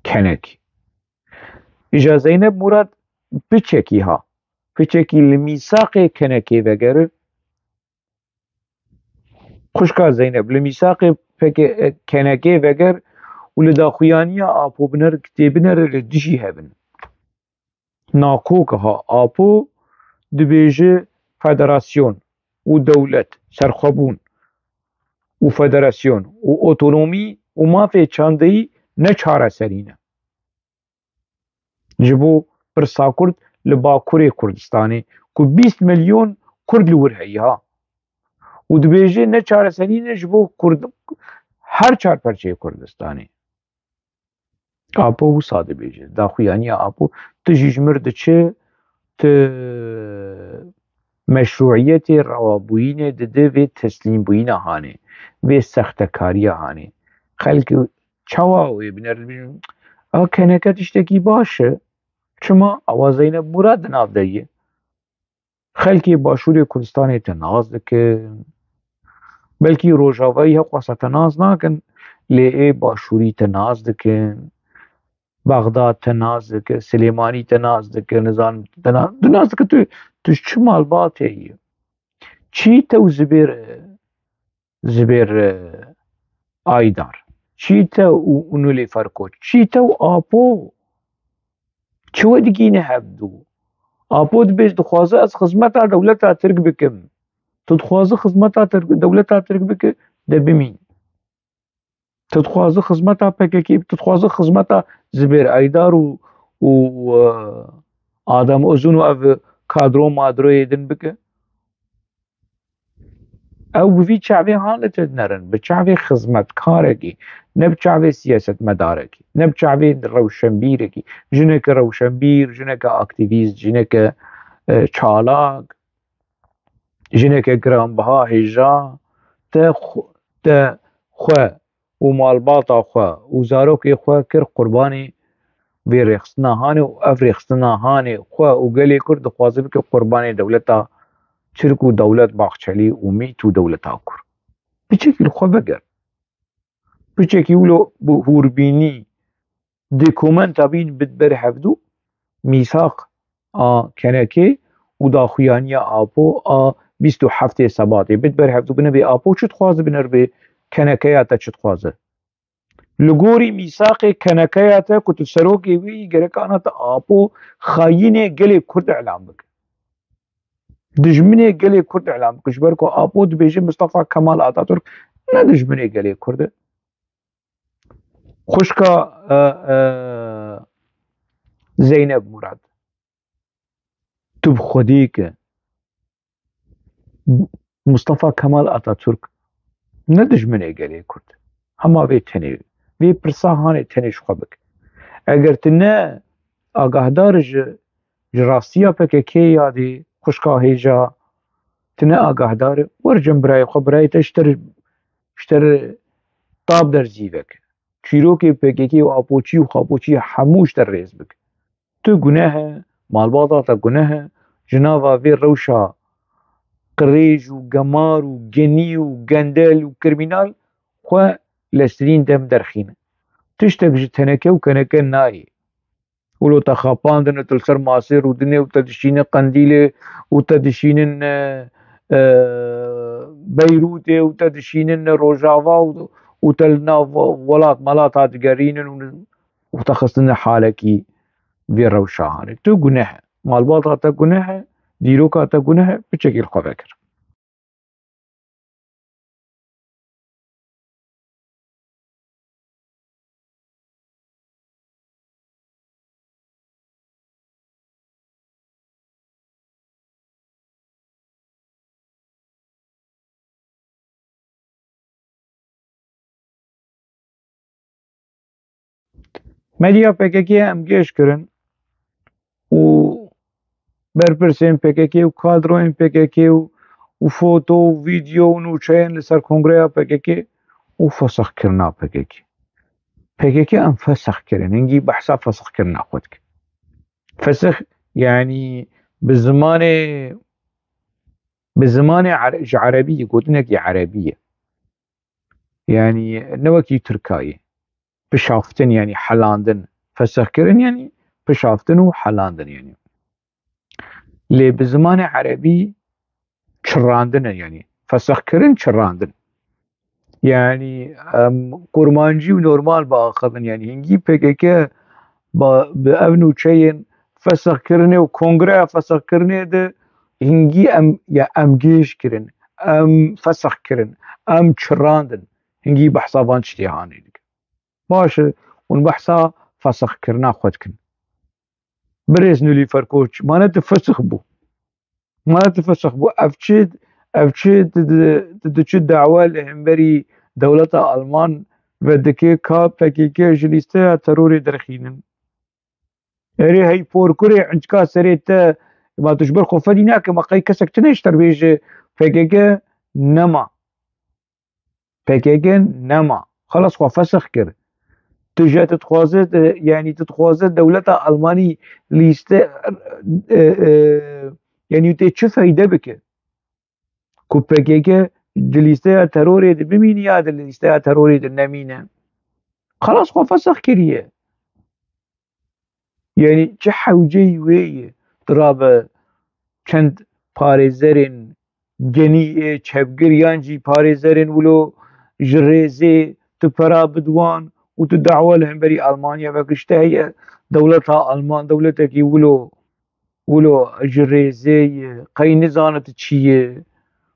Kenekê. Îja Zeynep Murad piçekî ha, piçekî li mîsaqê Kenekê vegere, Xwişka Zeynep, li mîsaqê P K K, Kenekê veger û li daxuyaniya Apo binere, kitêbinere li dijî hev in. Nakok ha Apo dibêje federasyon û dewlet, serxwebûn û federasyon û otonomî û mafê çandeyî ne çareserî ne. Ji bo pirsa Kurd li Bakurê Kurdistanê ku bîst milyon Kurd li wir heye ha. Û dibêje ne çareserî ne ji bo Kurd, her çar perçeyê Kurdistanê. Apo wisa dibêje, daxuyaniya Apo, tu jî ji mir diçe, tu meşruiyetê rewabûyînê dide vê teslîmbûyîna hanê, vê sextekariya hanê. Xelk çawa wê biner dibêjin, a K N K tiştekî baş e. Çima? Awa Zeynep Murad di nav de ye. Xelkê Başûrê Kurdistanê te nas dikin. Belkî Rojavayî hewqasa te nas nakin, lê ê Başûrî te nas dikin. Bexdad te nas dike, Silêmanî te nas dike, nizanim te nas, tu nas dike, tu, tu ji çi malbatê yî? Çî te û Zibêr, Zibêr, e, Aydar? Çî te û, û Nûlîfer Koç? Çî te û Apo? Çi we digîne hevdû? Apo dibêj, dixwaze ez xizmeta dewleta Tirk bikim. Tu dixwaze xizmeta Tirk, dewleta Tirk bike, de bimîn. Tu dixwaze xizmeta P K K, tu dixwaze xizmeta Zibêr Eydar û, û, e, Adem Uzun û ev kadro madroyê din bike. Ew bi vî çavê han li te dinerin, bi çavê xizmetkarekî, ne bi çavê siyasetmedarekî, ne bi çavê rewşenbîrekî. Jineke rewşenbîr, jineke aktîvîst, jineke, e, çalak, jineke giranbiha hêja, te xw-, te xwe û malbata xwe û zarokê xwe kir qurbanê vê rêxistina hanê û ev rêxistina hanê xwe û gelê Kurd dixwaze bike qurbanê dewleta Tirk û dewlet Baxçelî û mît û dewleta Kurd. Piçekî li xwe veger. Piçekî wilo bi hûrbînî dokumenta bîn bid ber hevdû, mîsaq a Kenekê û daxuyaniya Apo a bîst û heftê Sebatê. Bit ber hevdû binê bê Apo çi dixwaze, binê bê Kenekeya te çi dixwaze. Li gorî mîsaqê Kenekeya te ku tu serokê wî yî, gerek ana te Apo xayînê gelê Kurd îlan bike. Dijminê gelê Kurd îlan bike. Ji ber ku Apo dibêje Mustafa Kemal Atatürk ne dijminê gelê Kurd e. Xwişka, e, e, Zeynep Murad. Tu bi xwedî ke Mustafa Kemal Atatürk ne dijminê gelê Kurd. Hema vê tenê, vê pirsa hanê tenê ji xwe bike. Eger tu ne agahdar ji, ji rastiya P K K ya dî, xwişka hêja, tu ne agahdar, wer cem birayê xwe, birayê te ji te re, ji te re tab derzî veke. Çîrokê P K K û Apoçî û Xapoçî hemû ji te rêz bike. Tu guneh e, malbata te guneh e, ji nava vê rewşa qirêj û gemar û genî û gendel û kirmînal xwe leştirîn dem derxîne. Tiştek ji teneke û keneke nayê. Wilo te xapandin û tu li ser masê rûdinê û te dişînin Qendîlê û te dişînin, e, e, Beyrûtê û te dişînin Rojava û, û te li nav welat melata digerînin û û te xistine halekî vê rewşa hanê. Tu guneh e. Malbata te guneh e, dîroka te guneh e, piçekî li xwe vekir. Medya P K K em gêj kirin û berpirsên P K K û kadroyên P K K û, û foto û vîdeo û nûçeyên li ser kongreya P K K û fesixkirina P K K. P K K em fesix kirin, hingî behsa fesixkirina xwe dikin. Fesix, yanî bi zimanê, bi zimanê ere-, ji erebî ye, gotinekî erebî ye. Yanî ne wekî tirka ye. Pişaftin, yanî helandin. Fesix kirin, yanî pişaftin û helandin, yanî. Lê bi zimanê erebî çirrandin e, yanî fesixkirin, çirrandin. Yanî, em, kurmancî û normal biaxivin, yanî hingî P K K ba-, bi ev nûçeyên fesixkirinê û kongreya fesixkirinê de hingî em, ya em gêj kirin, em fesix kirin, em çirrandin, hingî behsa van tiştê hanê dikin. Baş e, hûn behsa fesixkirina xwe dikin. Birêz Nilîfer Koç, mane tu fesix bû. Mane tu fesix bû. Ev çi, ev çi tu di-, tu diçi dawa li hemberî dewleta Alman ve dike ka P K K ji lîsteya terorê derxînin. Erê hey porkurê, inçka serê te, ma tu ji ber xwe fedî nake, ma qey kesek tune ji te re bêje P K K nema. P K K nema. Xelas xwe fesix kir. Tu ji, tu dixwaze, yanî tu dixwaze dewleta Almanî lîste, e, e, yanî tê çi feyde bike? Ku P K K di lîsteya terorê de bimîne ya di lîsteya terorê de nemîne. Xelas xwe fesix kiriye. Yanî çi hewceyî wê ye? Tu rabe çend parêzerên genî ê çepgir yan jî parêzerên wilo ji rêzê tu pera bid wan û tu dawa li hemberî Almanya vekir. Ji te heye dewleta Alman, dewletekî wilo, wilo ji rêzê ye, qey nizane tu çi ye.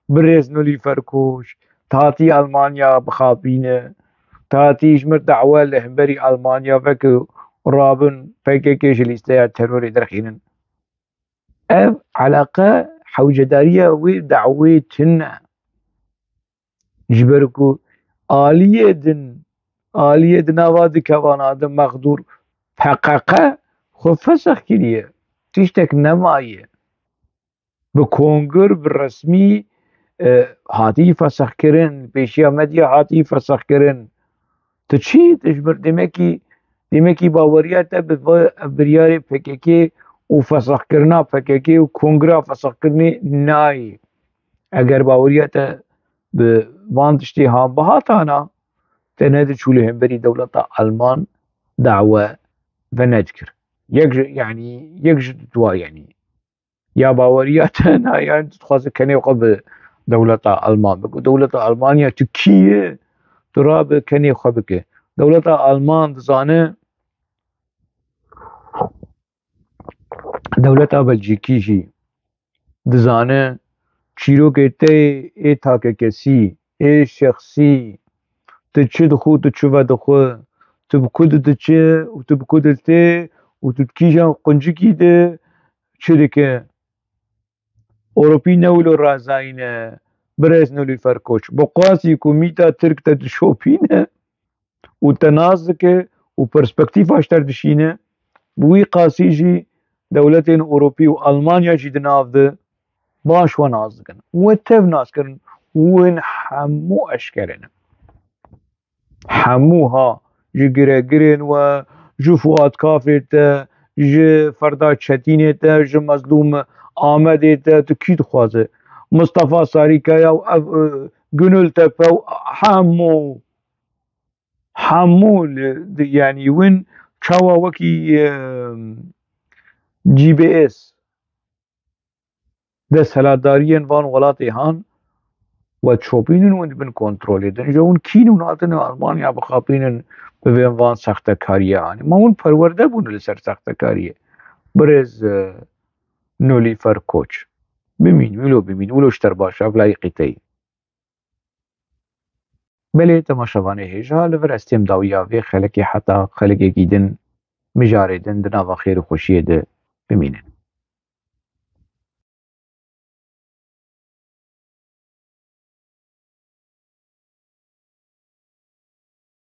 Birêz Nilîfer Koç, tu hatî Almanya bixapîne, tu hatî ji mir dawa li hemberî Almanya vekir û rabin P K K ji lîsteya terorê derxînin. Ev eleqe hewcedariya wê dawê tune. Ji ber ku aliyê din, aliyê di nava di kevana de mexdûr P K K xwe fesix kiriye. Tiştek nemaye. Bi kongir, bi resmî, e, hatî fesix kirin, pêşiya medya hatî fesix kirin. Tu çi? Tu ji ber demekî, demekî baweriya te bi va-, biryarê P K K û fesixkirina P K K û kongira fesixkirinê nayê. Eger baweriya te bi van tiştê han bihatana, te nediçû li hemberî dewleta Alman dawe venedikir. Yek ji, yanî, yek ji dua, yanî. Ya baweriya te na, yanî tu dixwaze kenê xwe bi dewleta Alman bike. Dewleta Almanya tu kî ye? Tu rabe kenê xwe bike. Dewleta Alman dizane, dewleta Belcîkî jî dizane, çîrokê te ê takekesî, ê şexsî, tu çi dixwe, tu çi vedixwe, tu bi ku didiçe û tu bi ku diltê û tu di kîjan quncikî de çi dike. Ewropî ne wilo razayî ne, birêz Nilûfer Koç. Bi qasî ku mîta Tirk te dişopîne û te nas dike û perspektîfa ji te dişîne, bi wî qasî jî dewletên Ewropî û Almanya jî di nav de baş we nas dikin. We tev nas kirin, win hemû eşkere ne. Hemû ha, ji giregirên we, ji Fuat Kafê te, ji Ferda Çetînê te, ji Mezlûm Amedê te, tu kî dixwaze? Mustafa Sarîkaya û ev, e, Gunul Tepe û hemû, hemû li, di, yanî win çawa wekî, e, G B S desthilatdariyên van welatê han we çopînin, win di bin kontrolê din. Ji hûn kîn hûn hatin Almanya bixapînin, bivên van sextekariyê hanê. Ma hûn perwerde bûn li ser sextekariyê. Birêz, e, Nilûfer Koç. Bimîn, wilo bimîn, wilo ji te re baş, ev layîqî te yî. Belê, temaşevanê hêja, li vir ez têm dawiya vê xelekê heta xelekekî din, mijarê din di nava xêr û xweşiyê de bimînin.